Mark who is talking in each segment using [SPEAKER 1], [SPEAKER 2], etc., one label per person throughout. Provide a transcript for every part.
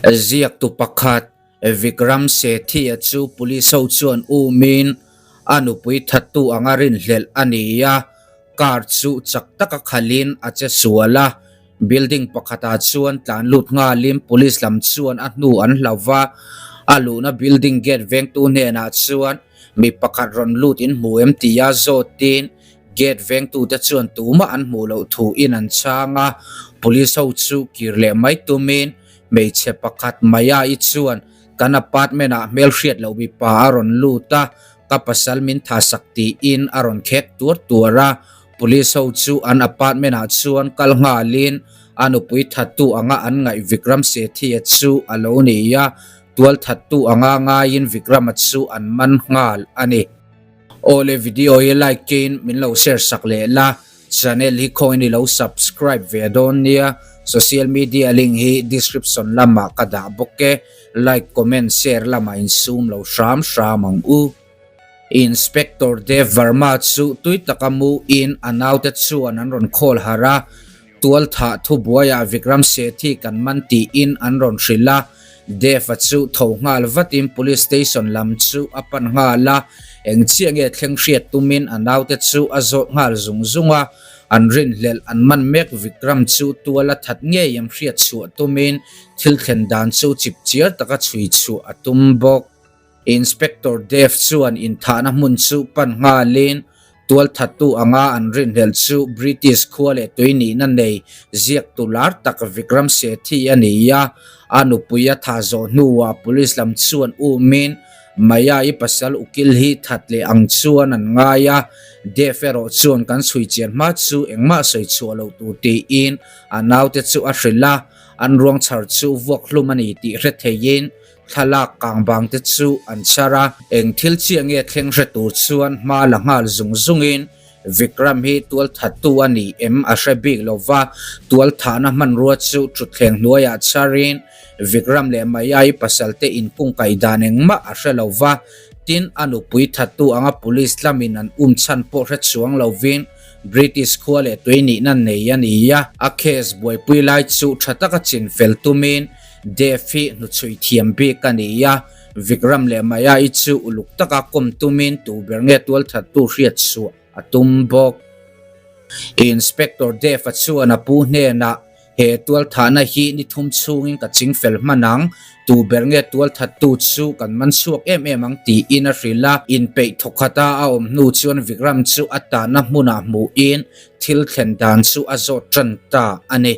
[SPEAKER 1] Ziaktu pakhat Vikram Sethi-a chu police ho chuan umin a nupui thattu anga rinhlelh a ni a, car chu chak taka khalhin a che sual a. Building pakhatah chuan tlan lut nghalin police lam chuan a hnu an hlau va, a luhna building gate vengtu hnenah chuan mi pakhat rawn lut in hmu em tia zawtin gate vengtute chuan tumah an hmuh loh thuin an chhang a, police ho chu kir leh mai tumin hmeichhe pakhat Maya-i chuan kan apartment ah hmelhriat loh mipa a rawn lut a, ka pasal min thasak tiin a rawn khek tuar tuar a. Police ho chu an apartment ah chuan kal nghalin a nupui thattu anga an ngaih Vikram Sethi-a chu a lo ni a, tual thattu anga ngaiin Vikrama chu an man nghal a ni. Awle video hi like in min lo share sak leh la, channel hi khawiin i lo subscribe ve dawn nia, social media link hi description lamah ka dah bawk e, like comment share lamah insum lo hram hram ang u. Inspector Dev Verma chu tui taka mu in a naute chuan an rawn call harh a, tual thah thubuaiah Vikram Sethi kan man tiin an rawn hrilh a, Dev-a chu tho nghal vatin police station lam chu a pan nghal a, eng chiah nge thleng hriat tumin a naute chu a zawt nghal zung zung a, an rinhlelh an man mek Vikram chu tual a that ngei em hriat chhuah tumin thil thlen dan chu chipchiar taka chhui chhuah a tum bawk. Inspector Dev chuan inthahna hmun chu pan nghalin tualthattu anga an rinhlelh chu British khua leh tui nihna nei ziaktu lar tak Vikram Sethi a ni a, a nupui a thah zawh hnuah police lam chuan umin Maya-i pasal ukil hi that leh ang chuan an ngai a, Dev erawh chuan kan chhui chian hma chu engmah sawi chhuah loh tur tiin a naute chu a hrilh a, an ruang chhar chu vuak hlum a ni tih hre theiin Thlalak kang bang te chu an chhar a, eng thil chiah nge thleng hre tur chuan hma la nghal zung zungin Vikram hi tualthattu a ni em a hre bik lo va, tualthahna hmanrua chu thutthleng hnuaiah chharin Vikram leh Maya-i pasal te inkungkaih dan engmah a hre lo va, tin a nupui thattu anga police tlamin an um chhan pawh hre chuang lovin British khua leh tui nihna nei a ni a. A case buaipui lai chu tha taka chinfel tumin Dev hi hnuchhui thiam bik a ni a, Vikram leh Maya-i chu uluk taka kawm tumin tu ber nge tualthattu hriat chhuah a tum bawk. Inspector Dev-a chuan a pu hnenah, He tualthahna hi ni thum chhungin ka ching fel hman ang, tu ber nge tualthattu chu kan man chhuak em em ang tiin a hrilh a. Inpeih thawkhata a awm hnu chuan Vikram chu a tahna hmunah hmuhin thil thlen dan chu a zawt tan ta a ni.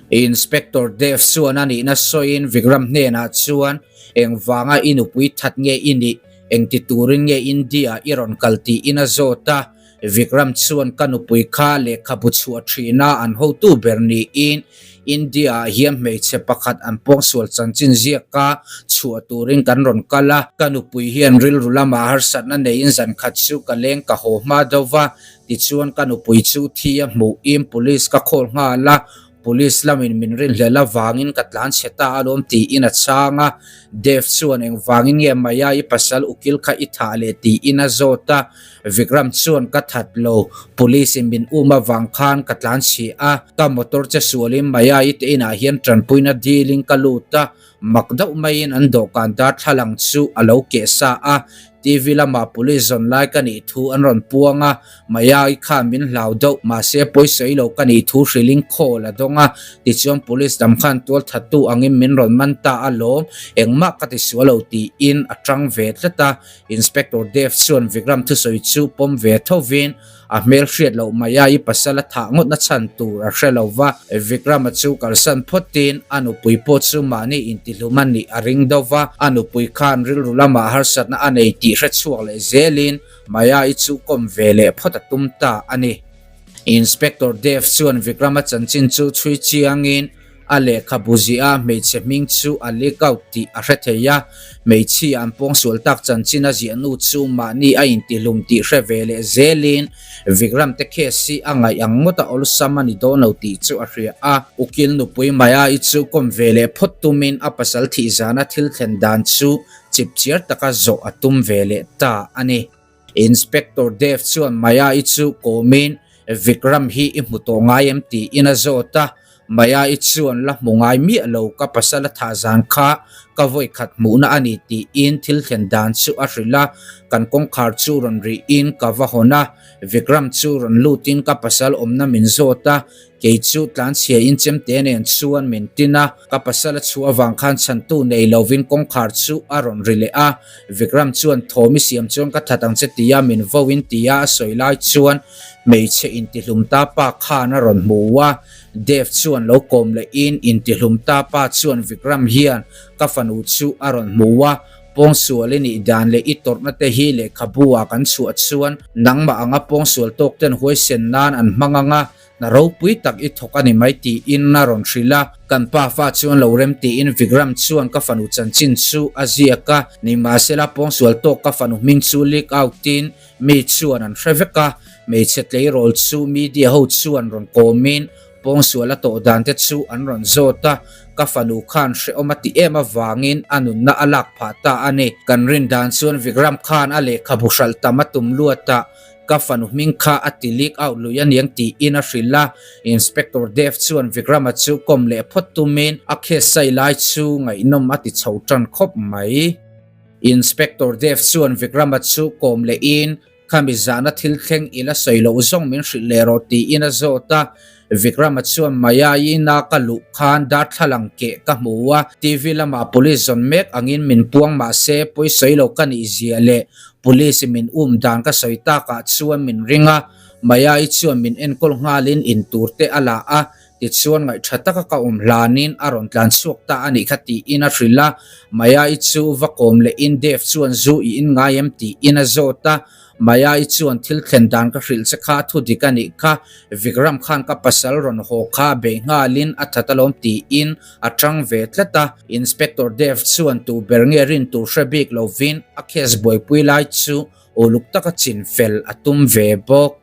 [SPEAKER 1] Inspector Dev chuan a nihna sawiin Vikram hnenah chuan, Engvanga i nupui that nge i nih? Engti turin nge India i rawn kal tiin a zawt a. Vikram chuan ka nupui kha lehkhabu chhuah thina an hotu ber niin India ah hian hmeichhe pakhat an pawngsual chanchin ziaka chhuah turin kan rawn kal a. Ka nupui hian rilru lamah harsatna neiin zankhat chu ka leng ka haw hma deuh va, Tichuan ka nupui chu thi a hmuhin police ka call nghal a, police lamin min rinhlelh avangin ka tlan chhe ta alawm tiin a chhang a, Dev chuan engvangin nge Maya i pasal ukil kha i thah leh tiin a zawt a, Vikram chuan ka that lo, police in min um avang khan ka tlan chhi a, ka motor che sualin Maya i te inah hian tanpuina dilin ka lut a, Mak deuh maiin an dawhkan darthlalang chu a lo keh sa a, TV lamah police zawn lai ka nih thu an rawn puang a, Maya-i khan min hlau deuh, mahse pawisawi lo ka nih thu hrilhin call a dawng a, tichuan police lam khan tualthattu angin min rawn man ta a lawm, engmah ka ti sual lo tiin a tang ve tlat a, Inspector Dev chuan Vikram thusawi chu pawm ve thovin, A hmel hriat loh mai a, i pasal a thah ngawtna chhan tur a hre lo va. Vikrama chu kalsan phawtin a nupui pawh chu mahni intihlum a nih a ring deuh va. A nupui khan rilru lamah harsatna a nei tih hre chhuak leh zelin Maya-i chu kawm ve leh phawt a tum ta a ni. Inspector Dev chuan Vikrama chanchin chu chhui chiangin A lehkhabu ziah a hmeichhe hming chu a leak out tih a hre thei a, hmeichhia an pawngsual tak chanchin a ziah nu chu mahni a intihlum tih hre ve leh zelin Vikram te case hi a ngaih ang ngawt a awlsam a ni dawn lo tih chu a hria a. Ukil nupui Maya-i chu kawm ve leh phawt tumin a pasal thih zana thil thlen dan chu chipchiar taka zawh a tum ve leh ta a ni. Inspector Dev chuan Maya-i chu kawmin Vikram hi i hmu tawh ngai em tiin a zawt a. Maya-i chuan la hmu ngai miah lo ka pasal a thah zan kha ka vawi khat hmuhna a ni tiin thil thlen dan chu a hrilh a, kan kawngkhar chu rawn rihin ka va hawn a, Vikram chu rawn lutin ka pasal awmna min zawt a, kei chu tlanchhia in chemte nen chuan min tin a, ka pasal a chhuah avang khan chhantu nei lovin kawngkhar chu a rawn ri leh a, Vikram chuan thawm i siam chuan ka that ang che tia min vo in tia a sawi lai chuan hmeichhe intihlum ta pa khan a rawn hmu a, Dev chuan lo kawm leh in intihlum ta pa chuan Vikram hian ka fanu chu a rawn hmu a, pawngsual i nih dan leh i tawrhna te hi lehkhabu ah kan chhuah chuan nangmah anga pawngsual tawk ten huaisen nan an hmang ang a, hna ropui tak i thawk a ni mai tiin a rawn hrilh a. Kan pa fa chuan lo rem tiin Vikram chuan ka fanu chanchin chu a ziak a, nimahsela pawngsual tawk ka fanu hming chu leak out in Mi chuan an hre vek a, hmeichhe tleirawl chu media ho chuan rawn kawmin pawngsual a tawh dan te chu an rawn zawt a, ka fanu khan hrehawm a ti em avangin a nunna a lak phah ta a ni. Kan rin dan chuan Vikram khan a lehkhabu hralh tam a tum luat a, ka fanu hming kha a ti leak out lui aniang tiin a hrilh a, Inspector Dev chuan Vikrama chu kawm leh phawt tumin a case sai lai chu ngaihnawm a ti chho tan khawp mai. Inspector Dev chuan Vikrama chu kawm leh in, Khami zahna thil thleng i la sawi loh zawng min hrilh leh rawh tiin a zawt a. Vikrama chuan Maya-i na ka luh khan darthlalang keh ka hmu a, TV lamah police zawn mek angin min puang mahse pawi sawi lo ka nih zia leh police min um dan ka sawi takah chuan min ring a. Maya-i chuan min enkawl nghalin in tur te a la a, Tichuan ngaihṭha taka ka awm hlanin a rawn tlan chhuak ta a nih kha tiin a hrilh a, Maya-i chu va kawm lehin Dev chuan zu i in ngai em tiin a zawt a, Maya-i chuan thil thlen dan ka hrilh che kha thu dik a nih kha, Vikram khan ka pasal rawn haw kha beih nghalin a that alawm tiin a ṭang ve tlat a, Inspector Dev chuan tu ber nge rin tur hre bik lovin a case buaipui lai chu uluk taka chin fel a tum ve bawk.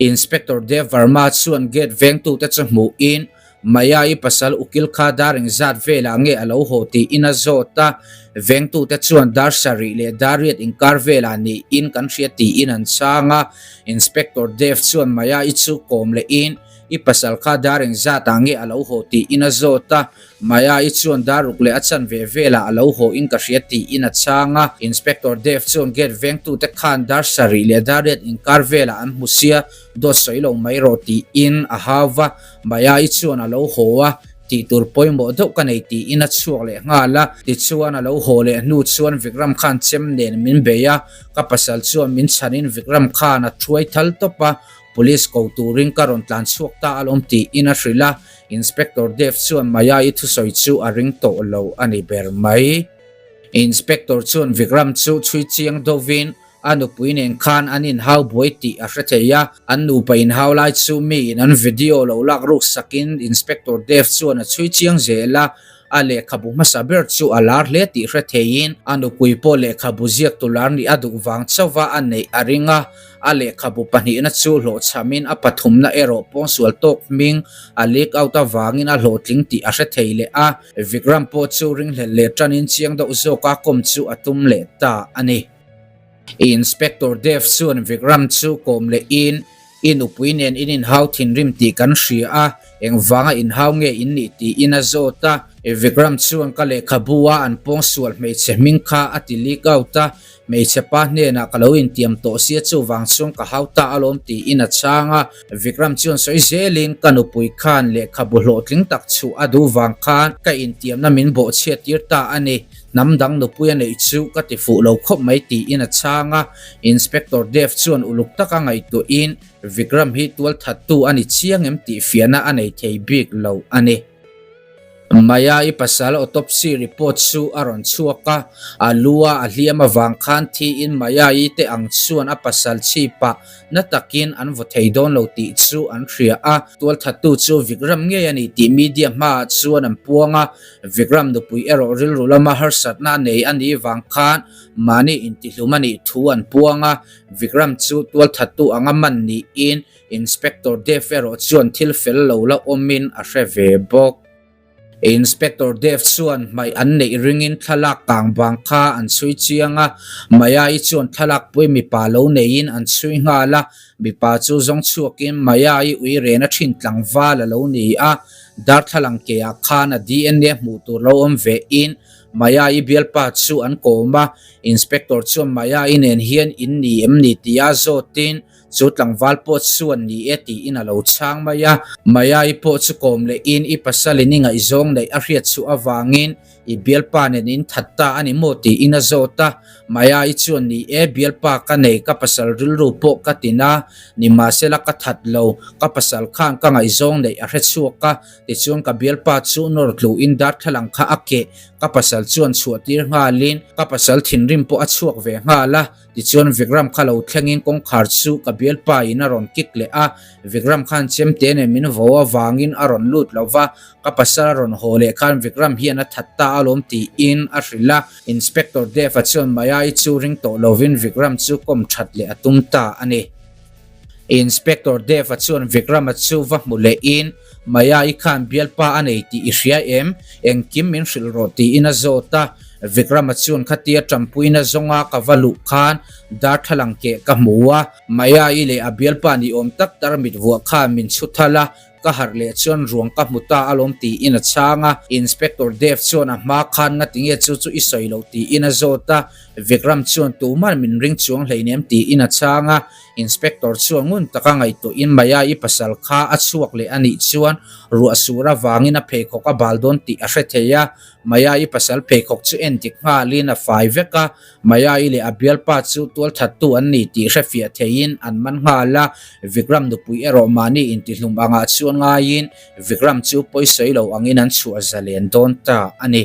[SPEAKER 1] Inspector Dev Verma chuan gate vengtute chu hmuhin Maya-i pasal ukil kha dar engzat velah nge a lo haw tiin a zawt a, vengtute chuan dar sarih leh dar riat inkar velah niin kan hria tiin an chhang a. Inspector Dev chuan Maya-i chu kawm lehin I pasal kha dar engzatah nge a lo haw tiin a zawt a, Maya-i chuan dar ruk leh a chanve velah a lo haw in ka hria tiin a chhang a. Inspector Dev chuan gate vengtute khan dar sarih leh dar riat inkar velah an hmu sia, dawt sawi lo mai rawh tiin a hau va. Maya-i chuan a lo haw a, tih tur pawimawh deuh ka nei tiin a chhuak leh nghal a. Tichuan a lo haw leh hnu chuan Vikram khan chem nen min bei a, ka pasal chuan min chhanin Vikram khan a thuai thal tawp a, Police ko turin ka rawn tlan chhuak ta alawm tiin a hrilh a, Inspector Dev chuan Maya-i thusawi chu a ring tawh lo a ni ber mai. Inspector chuan Vikram chu chhui chiang deuhvin a nupui nen khan an inhau buai tih a hre thei a, an nupa inhau lai chu miin an video lo lak ruk sakin Inspector Dev chuan a chhui chiang zel a, A lehkhabu hmasa ber chu a lar hle tih hre theiin a nupui pawh lehkhabu ziaktu lar nih a duh vang chauha a neih a ring a. A lehkhabu pahnihna chu hlawhchhamin a pathumna erawh pawngsual tawk hming a leak out avangin a hlawhtling tih a hre thei leh a. Vikram pawh chu ringhlelh leh tanin chiang deuh zawka kawm chu a tum leh ta a ni. Inspector Dev chuan Vikram chu kawm lehin, I nupui nen in inhau thinrim tih kan hria a, engvanga inhau nge in nih tiin a zawt a. Vikram chuan ka lehkhabu a an pawngsual hmeichhe hming kha a ti leak out a, hmeichhe pa hnenah ka lo intiam tawh sia chuvang chuan ka hau ta alawm tiin a chhang a. Vikram chuan sawi zelin ka nupui khan lehkhabu hlawhtling tak chhuah a duh vang khan ka intiamna min bawhchhiat tir ta a ni. Hnam dang nupui a neih chu ka ti fuh lo khawp mai tiin a chhang a, Inspector Dev chuan uluk taka ngaihtuahin Vikram hi tualthattu a ni chiang em tih fiahna a nei thei bik lo a ni. Maya-i pasal autopsy report chu a rawn chhuak a, a lu a a hliam avang khan thiin Maya-i te ang chuan a pasal chhipah na takin an vaw thei dawn lo tih chu an hria a, tualthattu chu Vikram ngei a ni tih media hmaah chuan an puang a, Vikram nupui erawh rilru lama harsatna a nei a nih vang khan mahni intihlum a nih thu an puang a, Vikram chu tualthattu anga man niin Inspector Dev erawh chuan thil fel lo la awmin a hre ve bawk. Inspector Dev chuan hmaih an neih ringin thlalak kang vang kha an chhui chiang a, Maya-i chuan thlalak pui mipa lo neiin an chhui nghal a, mipa chu zawng chhuakin Maya-i ui rena thin tlangval a lo ni a, darthlalang ke ah khan a DNA hmuh tur lo awm ve in Maya-i bialpa chu an kawm a, Inspector chuan Maya-i nen hian in ni em ni tia zawtin Chu tlangval pawh chuan ni e tiin a lo chhang mai a. Maya-i pawh chu kawm lehin i pasalin i ngaihzawng neih a hriat chhuah avangin i bialpa nen in that ta a ni maw tiin a zawt a. Maya-i chuan ni e, bialpa ka nei, ka pasal rilru pawh ka tin a, nimahsela ka that lo, ka pasal khan ka ngaihzawng neih a hre chhuak a, tichuan ka bialpa chu nawr tluin darthlalang kha a keh, ka pasal chuan chhuah tir nghalin ka pasal thinrim pawh a chhuak ve nghal a. Tichuan Vikram kha lo thlengin kawngkhar chu ka bialpa in a rawn kik leh a, Vikram khan chemte nen min vo avangin a rawn lut lo va, ka pasal a rawn haw leh khan Vikram hian a that ta alawm tiin a hrilh a. Inspector Dev-a chuan Maya-i chu ring tawh lovin Vikram chu kawm that leh a tum ta a ni. Inspector Dev-a chuan Vikram-a chu va hmu lehin, Maya-i khan bialpa a nei tih i hria em? Engkim min hrilh rawh tiin a zawt a. Vikram-a chuan khatia ṭampuina zawnga ka va luh khan darthlalang keh ka hmu a. Maya-i leh a bialpa ni awm tak tarmit vuah khan min chhu thal a, ka harh leh chuan ruang ka hmu ta alawm tiin a chhang a. Inspector Dev chuan a hma khan ngatinge chu chu i sawi loh tiin a zawt a. Vikram chuan tuman min ring chuang hleinem tiin a chhang a. Inspector chuan ngun taka ngaihtuahin Maya-i pasal kha a chhuak leh a nih chuan ruah sur avangin a pheikhawk a bal dawn tih a hre thei a. Maya-i pasal pheikhawk chu en dik nghalin a fai vek a, Maya-i leh a bialpa chu tualthattu an ni tih hrefiah theiin an man nghal a. Vikram nupui erawh mahni intihlum angah chuan ngaiin Vikram chu pawisawi lo angin an chhuah zalen dawn ta a ni.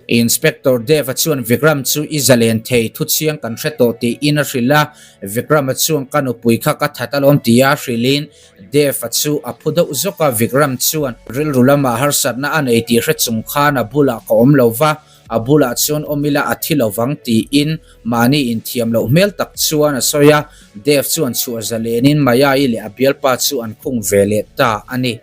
[SPEAKER 1] Inspector Dev-a chuan Vikram chu i zalen thei thuchiang kan hre tawh tiin a hrilh a, Vikram-a chuan ka nupui kha ka that alawm tia a hrilhin Dev-a chu a phu deuh zawk a, Vikram chuan rilru lamah harsatna a nei tih hre chung khan a bulah ka awm lo va, a bulah chuan awm ila a thi lovang tiin mahni inthiam loh hmel tak chuan a sawi a, Dev chuan chhuah zalenin Maya-i leh a bialpa chu an khung ve leh ta a ni.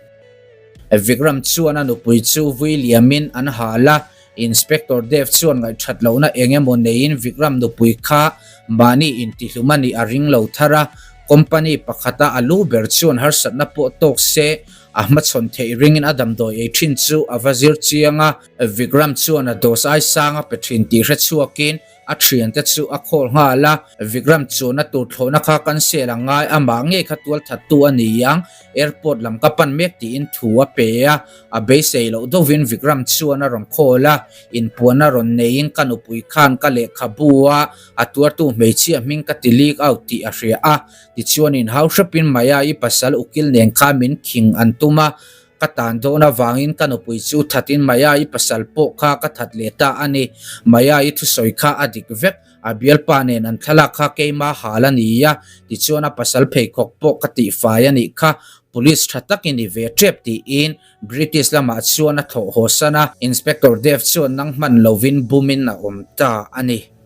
[SPEAKER 1] Vikram chuan a nupui chu vui liamin an hal a, Inspector Dev chuan ngaihthat lohna eng emaw neiin Vikram nupui kha mahni intihlum a nih a ring lo thar a, company pakhata a lu ber chuan harsatna pawh tawk se a hmachhawn theih ringin a damdawi ei thin chu a va zir chiang a. Vikram chuan a dose ai sang a pe thin tih hre chhuakin A thiante chu a khawl nghal a, Vikram chuan a tur thlawhna kha cancel a ngai, amah ngei kha tual thattu a ni ang, airport lam ka pan mek tiin thu a pe a, a beisei loh deuhin Vikram chuan a rawn khawl a, inpuan a rawn neiin ka nupui khan ka lehkhabu a, a tuartu hmeichhia hming ka ti leak out tih a hria a, tichuan inhau hrepin Maya-i pasal ukil nen kha min khing an tum a, Ka tan dawn avangin ka nupui chu thatin Maya-i pasal pawh kha ka that leh ta a ni. Maya-i thusawi kha a dik vek, a bialpa nen an thlalak kha keima hal a ni a, tichuan a pasal pheikhawk pawh ka tihfai a nih kha, police tha takin i ve tep tiin British lamah chuan a thlawh haw san a, Inspector Dev chuan nang hman lovin bumin a awm ta a ni.